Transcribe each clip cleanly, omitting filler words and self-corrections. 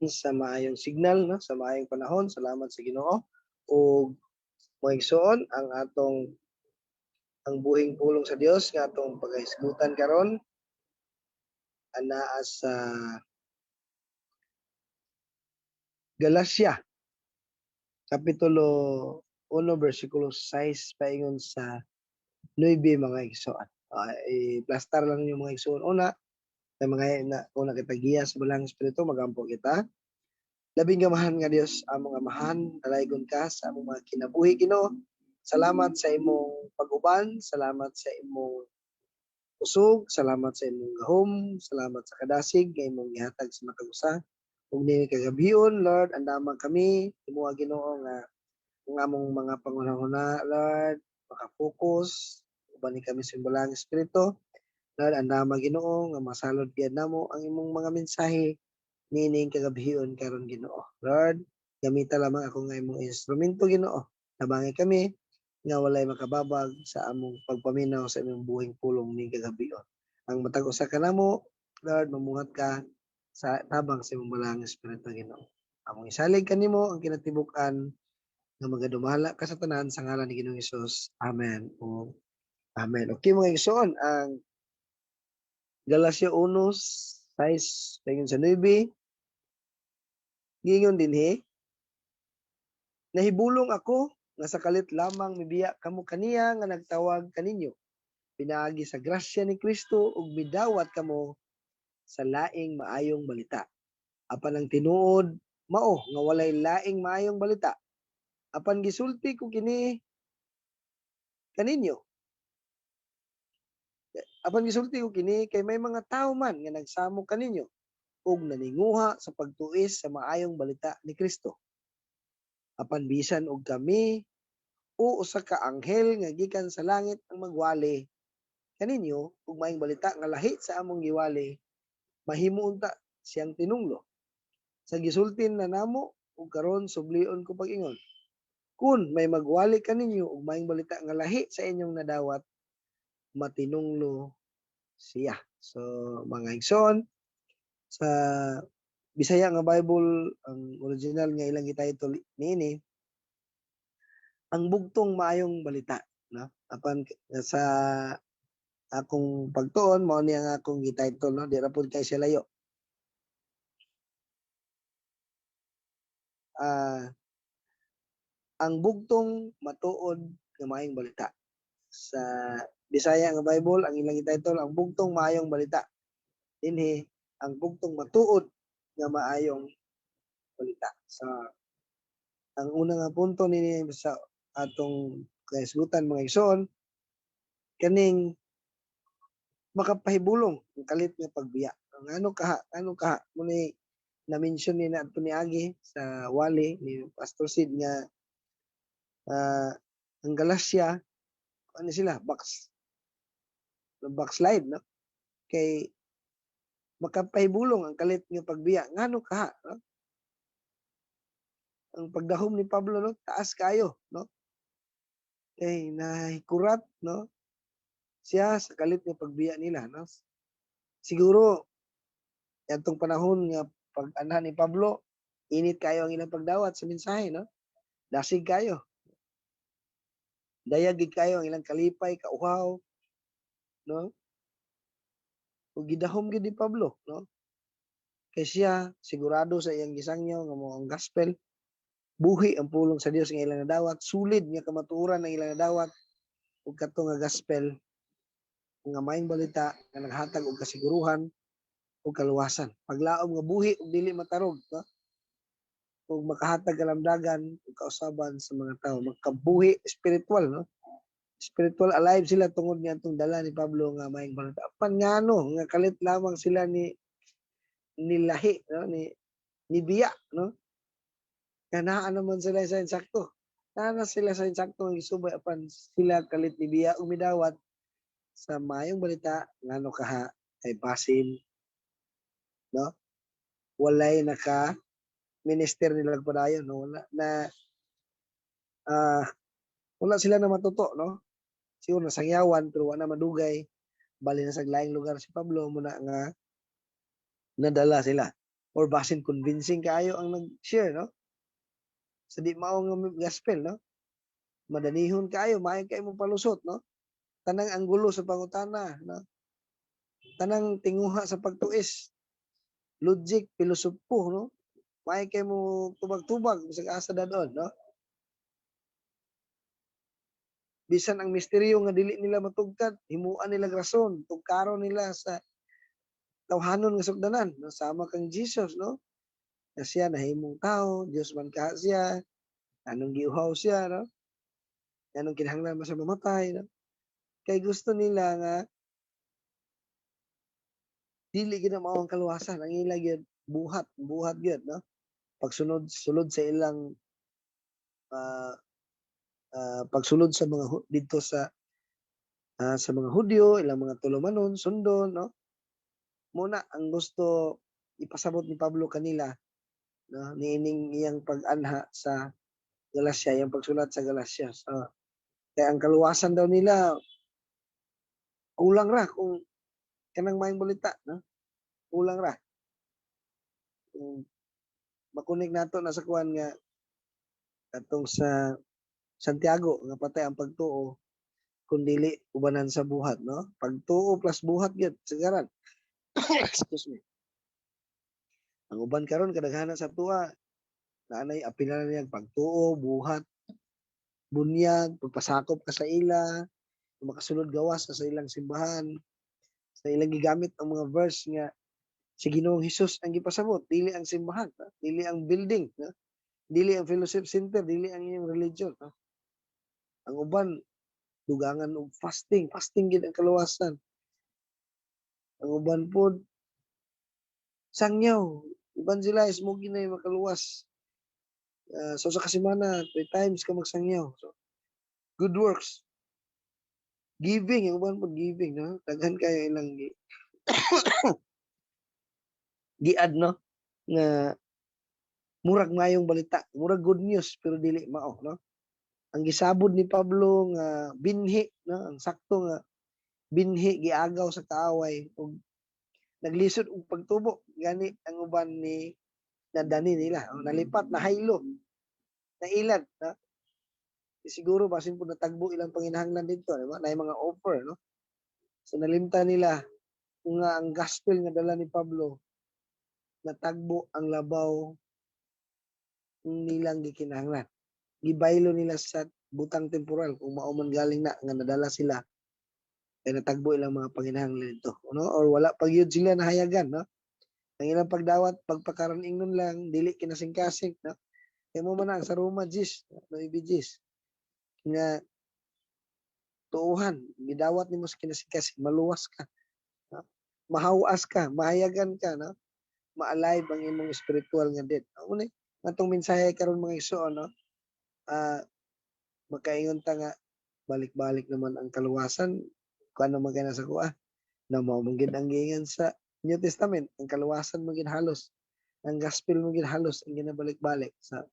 Sa maayong signal, no, sa maayong panahon. Salamat sa Ginoo. Ug mga igsoon, ang atong ang buhing pulong sa Dios nga atong pagahisgutan karon anaa sa Galacia kapitulo 1 bersikulo 6 paingon sa 9, mga igsoon. I-plastar lang yung mga igsoon una kay mga na una kita giya sa Balaang Espiritu. Magampo kita. Labing gamahan nga Dios, among Amahan, dalaygon ka sa among mga kinabuhi, Ginoo. Salamat sa imong pag-uban, salamat sa imong kusog, salamat sa imong gahom, salamat sa kadasig nga imong gihatag sa matag usa. Ug niini kagabhion, Lord, andama kami, imoha, Ginoo, nga ang among mga panghunahuna, Lord, maka-focus, uban ni kami sa Balaang Espiritu. Lord, andama, Ginoo, nga masalod gyud namo ang imong mga mensahe niining kagabhion karon, Ginoo. Lord, gamita lamang ako nga imong instrumento, Ginoo. Tabangi kami nga walay makababag sa among pagpaminaw sa imong buhing pulong ning kagabhion. Ang matag usa kanamo, Lord, mamuhat ka sa tabang sa imong Balaang Espiritu, Ginoo. Among isalig kanimo ang kinatibuk-an nga magadumala ka sa tanan sa ngalan ni Ginoong Hesus. Amen. O Amen. Okay, mga igsoon, ang Galacia 1:6 paingon sa 9, giingon dinhi, "Nahibulong ako nga sa kalit lamang mibiya kamo kaniya nga nagtawag kaninyo pinaagi sa grasya ni Kristo ug midawat kamo sa laing maayong balita. Apan ang tinuod mao nga walay laing maayong balita. Apan gisulti ko kini kaninyo. Apan gisulti ko kini kay may mga tawo man nga nagsamok kaninyo ug naninguha sa pagtuis sa maayong balita ni Kristo. Apan bisan og kami o usa ka anghel nga gikan sa langit ang magwali kaninyo og maayong balita nga lahi sa among giwali, mahimo unta siyang tinunglo. Sa gisulti na namo ug karon sublion ko pag-ingon: kun may magwali kaninyo og maayong balita nga lahi sa inyong nadawat, matinunglo siya." So mga igsoon, sa Bisaya nga Bible, ang original nga ilang gi-title niini, "Ang Bugtong Maayong Balita," no? Apan sa akong pagtuon, mao ni ang akong gi-title, no? Di ra pud kay siya layo. "Ang Bugtong Matuod nga Maayong Balita." Sa Bisaya nga Bible, ang ilang i-title, "Ang Bugtong Maayong Balita." Dinhi, "Ang Bugtong Matuod nga Maayong Balita." Sa ang una nga punto nini sa atong kahisgutan, mga igsoon, kaning makapahibulong ang kalit nga pagbiya. Ang ano kaha mo ni na-mention ni naadto niagi sa wali ni Pastor Sid nga ang Galacia, ano sila, backslide, no? Kay makapahibulong ang kalit nga pagbiya. Ngano kaha, no? Ang pagdahom ni Pablo, no, taas kayo, no? Kay nahikurat, no, siya sa kalit nga pagbiya nila, no? Siguro adtong panahon nga pag-anha ni Pablo, init kayo ang ilang pagdawat sa mensahe, no? Dasig kayo. Dayag gid kayo ang ilang kalipay, kauhaw, no? Ug gidahom gid ni Pablo, no? Kay siya sigurado sa iyang gisangyaw nga mao ang gospel, buhi ang pulong sa Dios nga ilang nadawat, sulid nga kamatuoran ang ilang nadawat ug kato nga gospel nga maayong balita nga naghatag og kasiguruhan ug kaluwasan. Paglaom nga buhi ug dili matarog, no? Ug makahatag kalamdagan ug kausaban sa mga tawo, makabuhi espiritual, no? Spiritual alive sila tungod niadtong dala ni Pablo nga maayong balita. Apan ngano nga kalit lamang sila ni nilahi, no, ni biya, no? Nga naa naman sila sa insakto. Naa na sila sa insakto nga gisubay, apan sila kalit ni biya ug midawat sa maayong balita. Ngano kaha? Kay basin, no, walay naka minister nila padayon, no? Wala na wala sila na matuto, no? Siguro nasangyawan pero wala madugay, bali na sa laing lugar si Pablo muna nga nadala sila. Or basin convincing kaayo ang nag-share, no? Sa di mao nga gospel, no? Madanihon kaayo, maayo kaayo mo palusot, no? Tanang anggulo sa pangutana, no? Tanang tinguha sa pagtuis. Logic, pilosopo, no? Maayo kaayo mo tubag-tubag bisag asa dadon, no? Bisan ang misteryo nga dili nila matugkad, himuan nila rason, tugkaron nila sa tawhanon nga sugdanan, no? Sama kang Jesus, no? Na siya nahimong tao, Dios man ka siya, anong giuhaw siya, no? Anong kinahanglan man siya mamatay, no? Kay gusto nila nga dili gid na mao ang kaluwasan, ang ila gyud buhat, buhat gyud, no? Pagsunod sulod sa ilang pagsulod sa mga didto sa mga Hudyo, ilang mga tulumanon, sundon, no? Muna ang gusto ipasabot ni Pablo kanila, no, niining iyang pag-anha sa Galacia, iyang pagsulat sa Galacia. So, kaya ang kaluwasan daw nila kulang ra kung kanang maayong balita, no? Kulang ra. Kung makunik nato na sa kuan nga katong sa Santiago nga patay ang pagtuo kung dili ubanan sa buhat, no? Pagtuo plus buhat gyud sigaran. Excuse me. Ang uban karon, kadaghanan sa tuwa naanay apilan niya pagtuo, buhat, bunyag, pagpasakop ka sa ila, makasulod gawas ka sa ilang simbahan, sa ilang gigamit ang mga verse nga si Ginoong Hesus ang gipasabot, dili ang simbahan, no? Dili ang building, no? Dili ang fellowship center, dili ang iyong religion, no? Ang uban dugangan og fasting, fasting gid ang kaluwasan. Ang uban pod sangyaw, evangelize mo ginay makaluwas. So sa kasemana, three times ka magsangyaw. So good works. Giving, ang uban pod giving, no? Daghan kayo ilang gi-add, no, nga murag maayong balita, murag good news pero dili mao, no? Ang gisabod ni Pablo nga binhi, no, ang sakto nga binhi giagaw sa kaaway ug naglisod og pagtubo, gani ang uban ni nadani nila, o nalipat, nahaylo, nailad, no? Siguro basin po natagbo ilang panginahanglan dito, di ba? Naay mga offer, no? So nalimtan nila nga ang gospel nga dala ni Pablo natagbo ang labaw nilang gikinahanglan. Gibaylo nila sa butang temporal kung mao man galing na nga nadala sila kay natagbo ilang mga panginahanglan dito, no? Or wala pa gyud sila nahayagan, no? Ang ilang pagdawat pagpakaron ingnon lang, dili kinasingkasing, no? Kay mo man ang sa Roma 10, 9:10 nga tuuhan gidawat nimo sa kinasingkasing, maluwas ka, no? Mahawas ka, mahayagan ka, no? Ma-alive ang imong spiritual nga death. Mao ni atong mensahe karon, mga igsoon, no? Makaingon ta nga balik-balik naman ang kaluwasan, kuan man kay na sa kuha na mao man gid ang giingon sa New Testament, ang kaluwasan mo gid halos, ang gospel mo gid halos ang ginabalik-balik sa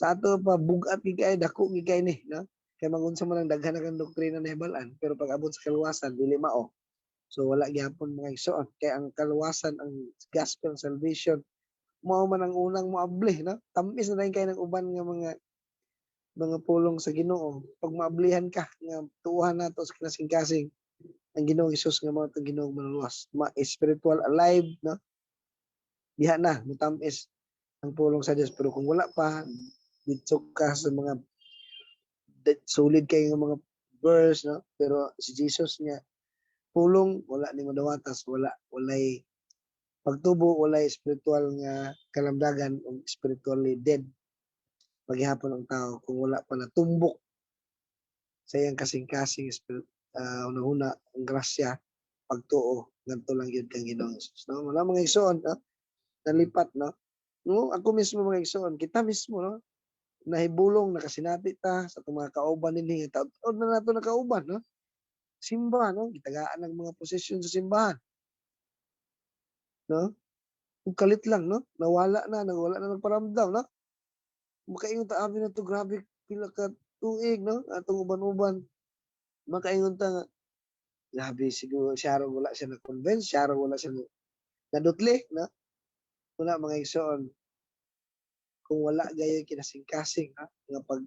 ato pa. Bug-at gid kay, dako gid kay ni, no? Kay magunsa man ang daghan na kang doktrina na hibal-an, pero pag abot sa kaluwasan dili mao. So wala gyapon, mga igsoon, kay ang kaluwasan, ang gospel salvation, mao man ang unang moabli, no? Tamis na dayon kay ng uban nga mga pulong sa Ginoo pag maablihan ka nga tuuhan nato sa kinasingkasing ang Ginoong Hesus nga mao itong Ginoong manluluwas, ma spiritual alive, no? Diha na mutamis ang pulong sa Dios. Pero kung wala pa, didto ka sa mga solid kay nga mga verse, no? Pero si Jesus nga pulong wala ni madawatas, wala, walay pagtubo, walay spiritual nga kalamdagan ug spiritually dead paghihapon ang tao kung wala pa natumbok sa iyang kasing-kasing spirit, una-una ang grasya, pagtuo ngadto lang gyud kang Ginoong Hesus, no? Wala, mga igsoon, no? Nalipat, no? No, ako mismo, mga igsoon, kita mismo, no, nahibulong nakasinati ta sa atong mga kauban dinhi, taud na nato nakauban, no? Simba, no? Gitagaan ng mga posisyon sa simbahan, no? Ug kalit lang, no, nawala na, nawala na nagparamdam, no? Makaingon ta, abi na to, grabe pila ka tuig, no, atong uban-uban, makaingon ta nga grabe siguro siya, wala siya na-convince siya, wala siya nadutli, no? Una, mga igsoon, kung wala gayoy kinasingkasing, ha, nga pag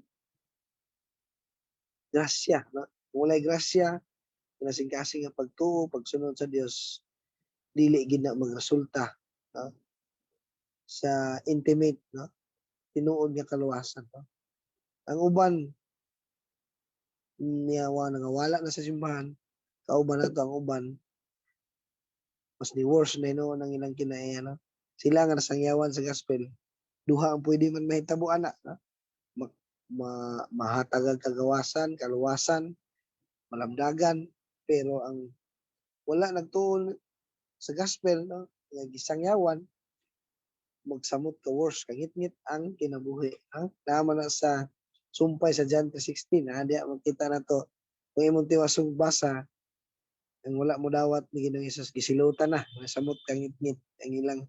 grasya, no? Kung walay grasya, kinasingkasing nga pagtuo, pagsunod sa Dios, dili gid na magresulta, no, sa intimate, no, tinuod nga kaluwasan, no? Ang uban niya wa nangawala na sa simbahan, kauban nato ang uban, mas ni worse na hinuon ang ilang kinaiya, no? Sila nga nasangyawan sa gospel, duha ang pwede man mahitabo ana, no? Mahatagag kagawasan, kaluwasan, malamdagan, pero ang wala nagtuon sa gospel, no, nga gisangyawan, magsamot ka worse, kangitngit ang kinabuhi, ha? Naa man na sa sumpay sa John 3:16, ha, diya makita na to kung imong tiwasong basa, ang wala mo dawat ni Ginoong Hesus gisilutan na, samot kangitngit ang ilang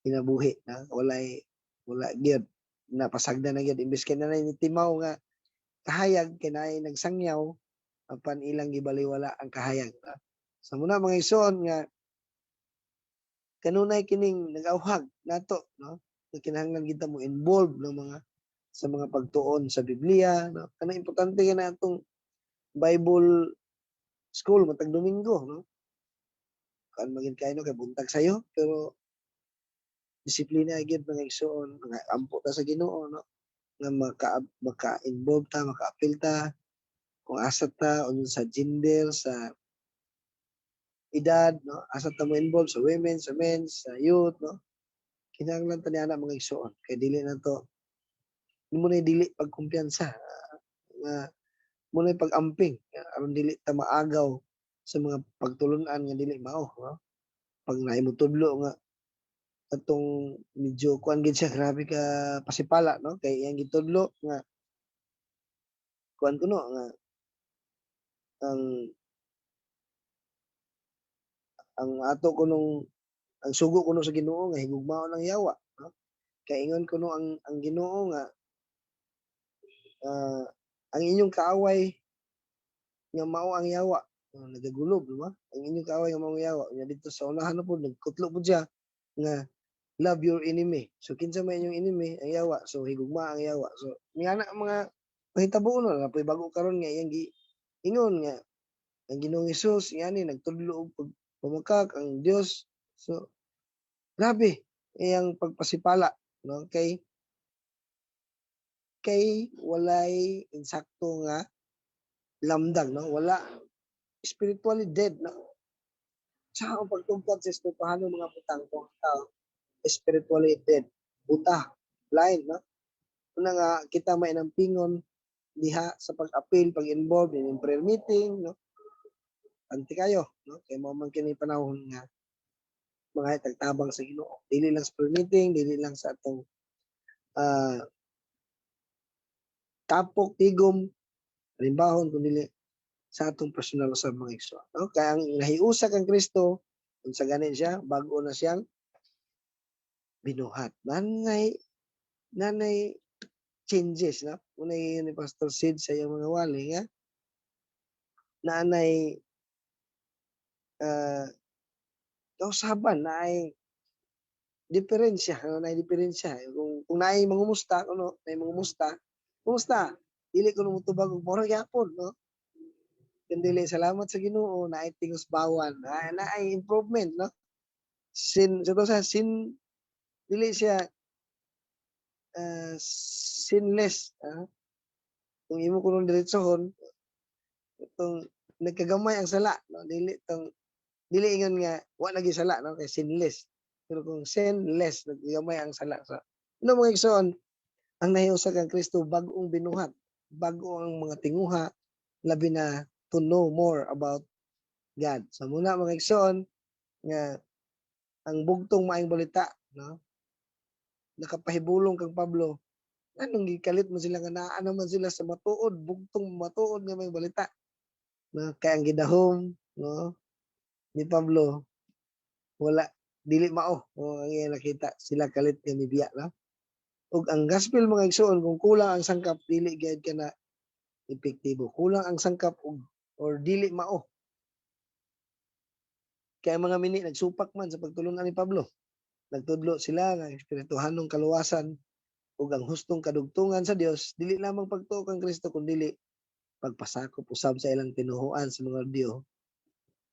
kinabuhi, ha? Walay, wala gyud napasagda na gyud, imbes kay na ni timaw nga kahayag, kay nagsangyaw apan ilang gibaliwala ang kahayag, ha? Sa muna, mga igsoon, nga kanunay kining nag-auhag nato, no, nga kinahanglan kita mo involve ng mga sa mga pagtuon sa Biblia, no? Kanang importante ka na atong Bible school matag Domingo, no? Kan magin kayo, no, kay buntag sayo, pero disiplina gyud, mga igsoon, mga ampo ta sa Ginoo, no, nga maka-involve ta, maka-apil ta kung asa ta sa gender, sa edad, no, asa ta mo involve sa women, sa men, sa youth, no? Kinahanglan ta niana, mga igsoon, kay dili na to mo na dili pagkumpiyansa nga mo na pag-amping aron dili ta maagaw sa mga pagtulun-an nga dili mao, no? Pag naay motudlo nga atong medyo kuan gid siya, grabe ka pasipala, no, kay iyang gitudlo nga kuan kuno nga ang ato kunong ang sugo kuno sa Ginoo nga higugmaon ang yawa, no? Kay ingon kuno ang Ginoo nga ang inyong kaaway nga mao ang yawa, nagagulob, di ba? Ang inyong kaaway nga mao ang yawa. Nya dito sa unahan na pud, nagkutlo pud siya nga love your enemy. So kinsa may inyong enemy? Ang yawa. So higugma ang yawa. So niana ang mga pahitabo, no, na bago karon nga iyang gi ingon nga ang Ginoong Hesus ngani nagtudlo og pagpamakak ang Dios. So grabe iyang pagpasipala, no, kay walay insakto nga lamdag, no? Wala, spiritually dead, no? Sa ang pagtugkad sa espirituhanong mga butang kung ang tao spiritually dead, buta, blind, no? Una nga kita may nampingon diha sa pag-appeal, pag-involve in prayer meeting, no? Anti kayo, no? Kay mao man kini panahon nga mga tagtabang sa Ginoo. Dili lang sa prayer meeting, dili lang sa atong tapok, tigom, halimbahon, kundi sa atong personal sa mga igsoon. No? Kaya ang nahiusa kang Kristo, unsa ganin siya, bag-o na siyang binuhat. Nanay changes, no? Unay ni Pastor Sid sa iyang mga wali nga naanay kausaban, naay diferensya, no? Naay diferensya. Kung naay mangumusta, kuno, naay mangumusta, "Kumusta?" Dili ko mutubag og mura gyapon, no? Kundi salamat sa Ginoo, naay tingos bawan, na naay improvement, no? Sin sa to sa sin, dili siya sinless, ah. Kung imo kunong diretsohon, itong nagkagamay ang sala, no? Dili tong dili ingon nga wa na gyud sala, no, kay sinless. Pero kung sinless, naggamay ang sala. So, ano, mga igsoon, ang nahiusa kang Kristo, bag-ong binuhat, bag-o ang mga tinguha, labi na to know more about God. So muna, mga igsoon, nga ang bugtong maayong balita, no? Nakapahibulong kang Pablo, anong gikalit mo sila nga naa naman sila sa matuod, bugtong matuod nga may balita. No, kay ang gidahom, no, ni Pablo wala, dili mao, no, ang iyang nakita sila kalit nga mibiya, no? Ug ang gospel, mga igsoon, kung kulang ang sangkap, dili gyud ka na epektibo. Kulang ang sangkap og or dili mao. Kaya mga mini nagsupak man sa pagtulunan ni Pablo. Nagtudlo sila nga espirituhanong kaluwasan ug ang hustong kadugtungan sa Dios dili lamang pagtuo kang Kristo kun dili pagpasakop usab sa ilang tinuhuan sa mga Hudyo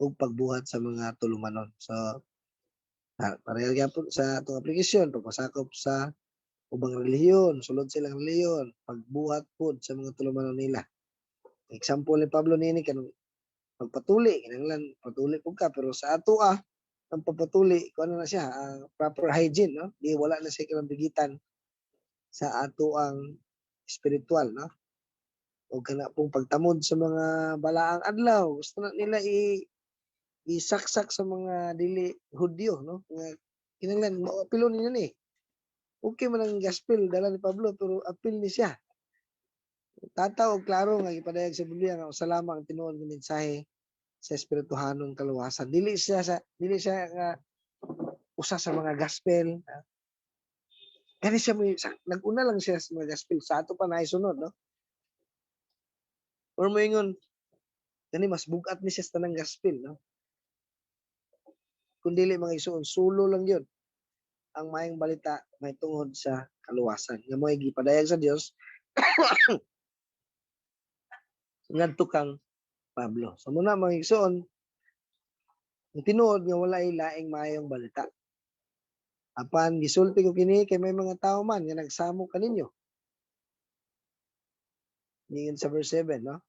ug pagbuhat sa mga tulumanon. So pareha gyapon sa atong aplikasyon, pagpasakop sa ubang relihiyon, sulod sa ilang relihiyon, pagbuhat pod sa mga tulumanon nila. Example ni Pablo niini, kanang pagpatuli, kinahanglan patuli pud ka, pero sa atoa ang pagpatuli kuan na siya, ang proper hygiene, no? Di wala na siya kalambigitan sa ato ang spiritual, no? O kana pong pagtamod sa mga balaang adlaw, gusto na nila i isaksak sa mga dili Hudyo, no? Nga kinahanglan moapilon ninyo ni. Okay man ang gospel dala ni Pablo, pero apil ni siya. Tataw og klaro nga gipadayag sa Biblia nga usa lamang ang tinuod nga mensahe sa espirituhanong kaluwasan. Dili siya nga usa sa mga gospel. Kani siya mo nag-una lang siya sa mga gospel, sa ato pa naay sunod, no? Or moingon kani mas bug-at ni siya sa tanang gospel, no? Kung dili, mga igsoon, sulo lang yun ang maayong balita may tungod sa kaluwasan nga mo'y gipadayag sa Dios ngadto kang Pablo. So muna, mga igsoon, ang tinuod nga walay laing maayong balita. Apan gisulti ko kini kay may mga tawo man nga nagsamo kaninyo. Ningon sa verse 7, no?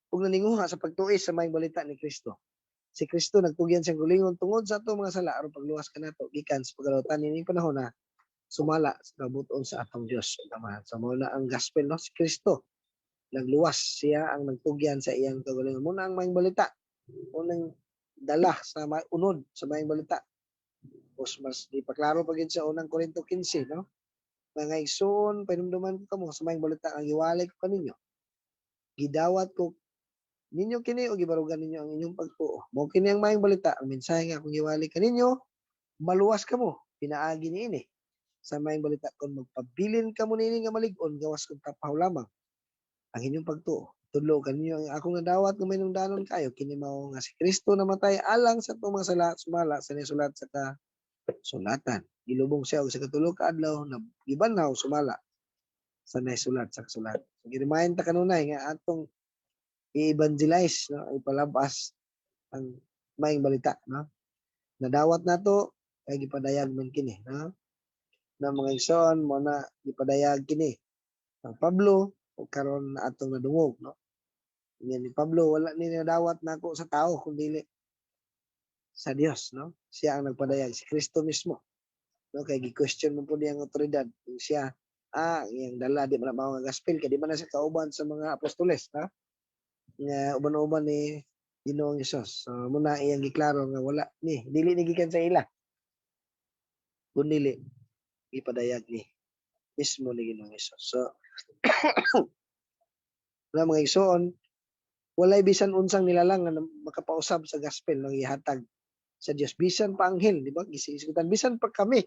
Ug naninguha sa pagtuis sa maayong balita ni Kristo. Si Kristo nagtugyan siyang gulingon tungod sa atong mga sala aron pagluwas kanato gikan sa pagkalawtan niining panahon na, sumala sa kabut-on sa atong Dios ug Amahan. So mao na ang gospel, no? Si Kristo nagluwas, siya ang nagtugyan sa iyang kaugalingon. Mao na ang maayong balita. Unang dala sa unod sa maayong balita. Tapos mas gipaklaro pa gid sa Unang Korinto 15, no? "Mga igsoon, pahinumduman ko kamo sa maayong balita ang giwalay ko kaninyo. Gidawat ko ninyo kini o gibarugan ninyo ang inyong pagtuo. Mao kini ang maayong balita, ang mensahe nga akong giwali kaninyo, maluwas kamo pinaagi niini sa maayong balita kung magpabilin kamo niini nga malig-on, gawas kung tapaw lamang ang inyong pagtuo. Tudlo kaninyo ang akong nadawat nga mahinungdanon kayo kini, mao nga si Kristo namatay alang sa atong mga sala sumala sa nisulat sa kasulatan. Gilubong siya og sa katulo ka adlaw na gibanhaw sumala sa nasulat sa kasulatan." So, gi-remind ta kanunay nga atong i-evangelize, no, ipalabas ang maayong balita, no? Nadawat nato kay gipadayag man kini, no? Na mga igsoon, mo na gipadayag kini ang Pablo ug karon na atong nadungog, no? Yan ni Pablo, wala ni nadawat nako sa tao kun dili sa Dios, no? Siya ang nagpadayag, si Kristo mismo, no? Kay gi-question mo po niyang otoridad. Kung siya iyang dala di man na mao nga gospel kay di man na siya kauban sa mga apostoles, ha, nga uban-uban ni Ginoong Hesus. So muna iyang giklaro nga wala ni, dili ni gikan sa ila kun dili gipadayag ni mismo ni Ginoong Hesus. So na mga igsoon, walay bisan unsang nilalang nga makapausab sa gospel nga gihatag sa Dios, bisan pa anghel, di ba? Gisigutan bisan pa kami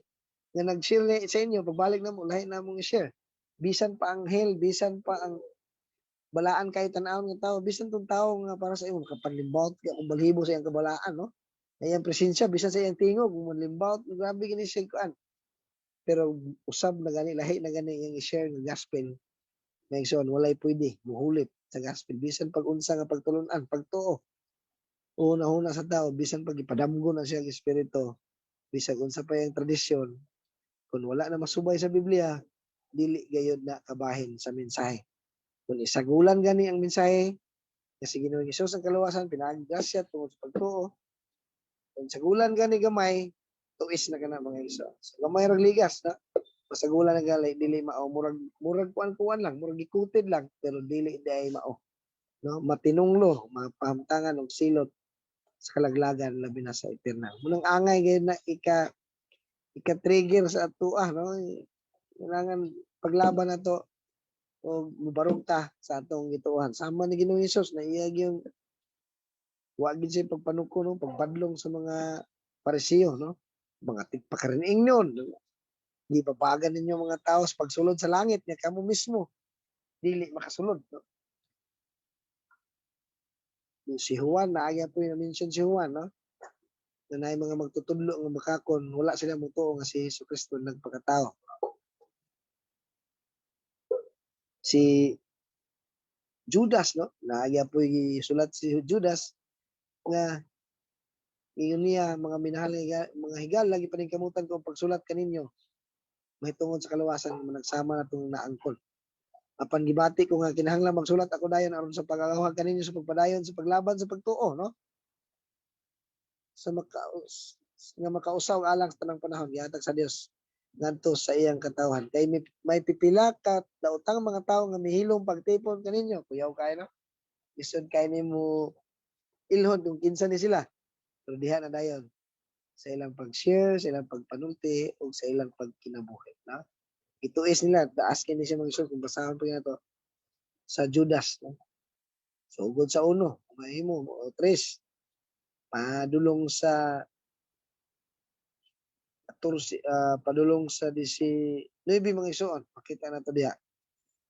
nga nag-share ni sa inyo, pagbalik na mo lahi na mong i-share. Bisan pa anghel, bisan pa ang balaan kay tan-awon nga tawo, bisan tong tawo nga para sa imo makapanlimbawt ka kung balhibo sa iyang kabalaan, no, na iyang presensya, bisan sa iyang tingog kung manlimbawt, grabe gini siya kuan, pero usab na gani, lahi na gani iyang i-share nga gospel, mga igsoon, walay pwede muhulit sa gospel, bisan pag unsa nga pagtulun-an, pagtuo, una-una sa tao, bisan pag ipadamgo na siya ang espiritu, bisag unsa pa iyang tradisyon, kung wala na masubay sa Biblia, dili gayod na kabahin sa mensahe. Kung isagulan gani ang mensahe nga si Ginoong Hesus ang kaluwasan pinaagi grasya tungod sa pagtuo, kung sagulan gani gamay, tuis na kana, mga igsoon. So gamay rag ligas na masagulan na gali, dili mao, murag murag kuan-kuan lang, murag gikutid lang, pero dili diay mao, no? Matinunglo, mapahamtangan og silot sa kalaglagan, labi na sa eternal. Munang angay gayud na ika ika trigger sa atoa, no? Kailangan paglaban nato o mubarog ta sa atong gituohan sama ni Ginoong Hesus na iya gyung wa gid siya pagpanuko, no, pagbadlong sa mga Pariseo, no? Mga tigpakarining yun, gibabagan ninyo mga tao sa pagsulod sa langit nga kamo mismo dili makasulod, no? Si Juan, naaya po yung mention si Juan, no? Na naay mga magtutudlo nga makakon wala sila motuo nga si Jesu Kristo nagpakatao. Si Judas, no, naa poy sulat si Judas nga ingon niya, "Mga minahal nga mga higala, gipaningkamutan ko ang pagsulat kaninyo mahitungod sa kaluwasan nga nagsama natong naangkon. Apan gibati ko nga kinahanglan magsulat ako dayon aron sa pag-agawag kaninyo sa pagpadayon sa paglaban sa pagtuo," no, sa maka nga makausaw alang sa tanang panahon gihatag sa Dios ngadto sa iyang katawhan. Kay may pipila ka daotang mga tawo nga mihilom pagtipon kaninyo." Kuyaw kaayo, no? Lisod kay nimo ilhon kung kinsa ni sila, pero diha na dayon sa ilang pag-share, sa ilang pagpanulti ug sa ilang pagkinabuhi, no? Ituis nila, taas kini siya, mga kung basahon pa nato sa Judas, no? So ugod sa uno, mahimo o tres, padulong sa 14, padulong sa 19, mga igsoon, makita nato diha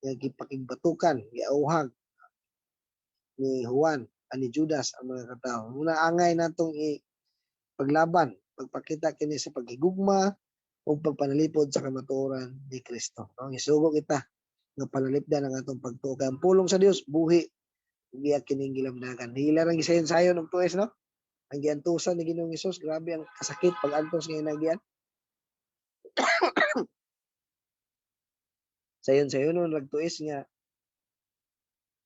nga gipakigbatukan, giauhag ni Juan ani Judas ang mga katao. Muna angay natong i paglaban, pagpakita kini sa paghigugma ug pagpanalipod sa kamatuoran ni Kristo. No, isugo kita nga panalipdan ang atong pagtuo kay ang pulong sa Dios buhi ug iya kining gilamdagan. Hila rang gisayon-sayon og tuis, no? Ang giantusan ni Ginoong Hesus, grabe ang kasakit pag-antos nga inagian. Sayon-sayon rag tuis nga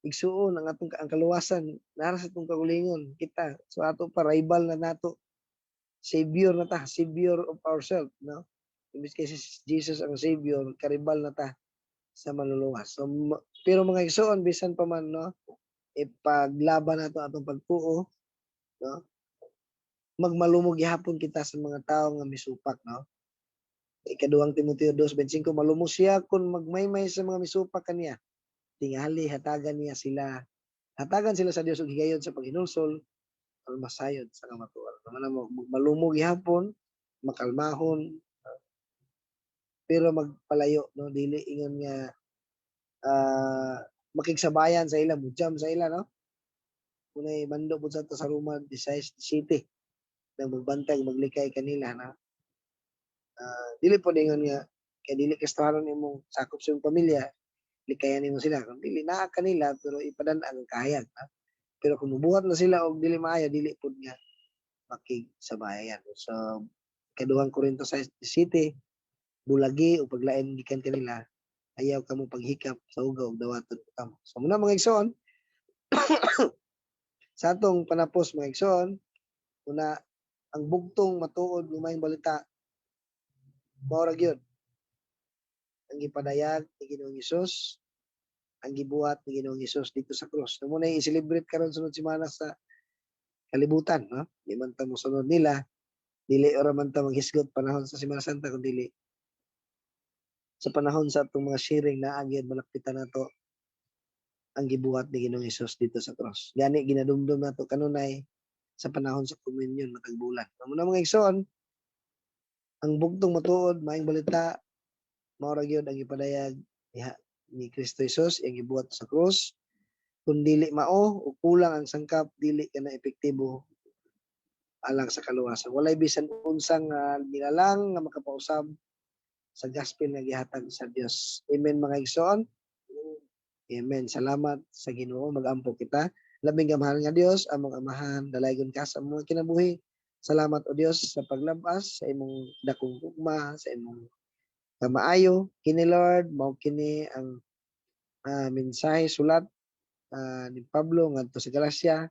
igsuon ang atong ang kaluwasan nara sa atong kaugalingon kita. So ato pa rival na nato. Savior na ta, savior of ourselves, no? Imbis kay si Jesus ang savior, karibal na ta sa manluluwas. So, pero mga igsoon, bisan pa man, no, ipaglaban nato atong pagtuo, no? Magmalumog gihapon kita sa mga tawo nga misupak, no? Ikaduhang Timoteo 2:25, "Malumos siya kung magmaymay sa mga misupak kaniya. Tingali hatagan niya sila. Hatagan sila sa Dios og higayon sa paghinulsol aron masayod sa kamatuoran." Mao na mo malumog gihapon, makalmahon, pero magpalayo, no, dili ingon nga makigsabayan sa ila, mujam sa ila, no? Unay mando pud sa to sa Roma 16 City nang magbantay, maglikay kanila na dili po ingon nga kay dili Kristohanon imong sakop sa imong pamilya, likayan nimo sila. Kung dili naa kanila, pero ipadan ang kahayag, no? Pero kung mubuhat na sila og dili maayo, dili pud nga makigsabayan. So Ikaduhang Korinto sa City, "Bulagi o paglain gikan kanila, ayaw kamo paghikap sa uga ug dawaton kamo." So muna, mga igsoon, sa atong panapos, mga igsoon, una ang bugtong matuod nga maayong balita mao ra gyud ang gipadayag ni Ginoong Hesus, ang gibuhat ni Ginoong Hesus dito sa krus. So, muna i-celebrate karon sunod semana sa kalibutan, no? Di man ta mosunod nila, dili ora man ta maghisgot panahon sa Semana Santa, kun dili sa panahon sa atong mga sharing naa gyud malakpitan nato ang gibuhat ni Ginoong Hesus dito sa cross. Gani ginadumdum nato kanunay sa panahon sa communion matag bulan. Mao na, mga igsoon, ang bugtong matuod maayong balita mao ra gyud ang gipadayag diha ni Kristo Jesus, iyang gibuhat sa krus. Kung dili mao o kulang ang sangkap, dili ka na epektibo alang sa kaluwasan. Walay bisan unsang nilalang nga makapausab sa gospel nga gihatag sa Dios. Amen, mga igsoon. Amen. Salamat sa Ginoo. Magampo kita. Labing gamhanan nga Dios, among Amahan, dalaygon ka sa among kinabuhi. Salamat, o Dios, sa paglabas sa imong dakong gugma, sa imong kamaayo. Kini, Lord, mao kini ang mensahe sulat ni Pablo ngadto sa Galacia,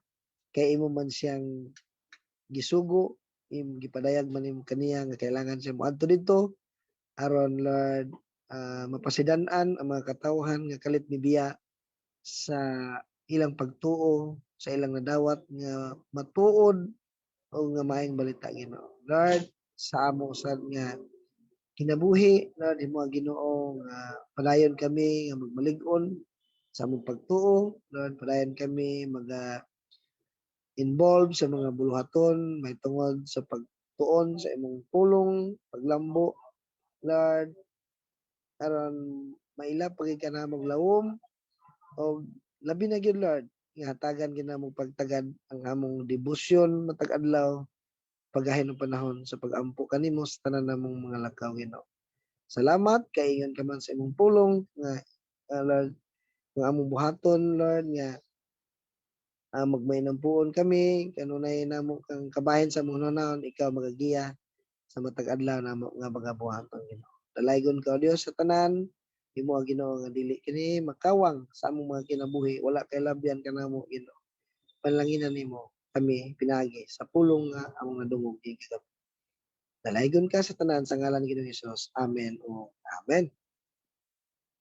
kay imo man siyang gisugo, imong gipadayag man nimo kaniya nga kailangan siya moadto didto aron, Lord, mapasidan-an ang mga katawhan nga kalit mibiya sa ilang pagtuo sa ilang nadawat nga matuod o nga maayong balita, Ginoo. Lord, sa amo sad nga kinabuhi, Lord, imo Ginoo nga padayon kami nga magmalig-on sa among pagtuo, Lord, padayon kami maga involved sa mga buluhaton mahitungod sa pagtuon sa imong pulong, paglambo, Lord, aron maila pagid ka namong lawom og labi na gyud, Lord, nga hatagan gyud namo pagtagad ang among debosyon matag adlaw. Pagahin ang panahon sa pag-ampo kanimo sa tanan namong mga lakaw, Ginoo. Salamat kay ingon ka man sa imong pulong nga, Lord, nga among buhaton, Lord, nga magmainampuon kami kanunay namo kang kabahin sa among hunahuna, ikaw magagiya sa matag adlaw namo nga mga buhaton, Ginoo. Dalaygon ka, O Dios, sa tanan. Imo ang Ginoo nga dili kini makawang sa among mga kinabuhi, wala kay labyan kanamo, Ginoo. Panalanginan nimo kami pinaagi sa pulong nga among nadungog kagabi. Dalaygon ka sa tanan sa ngalan ni Ginoong Hesus. Amen o amen.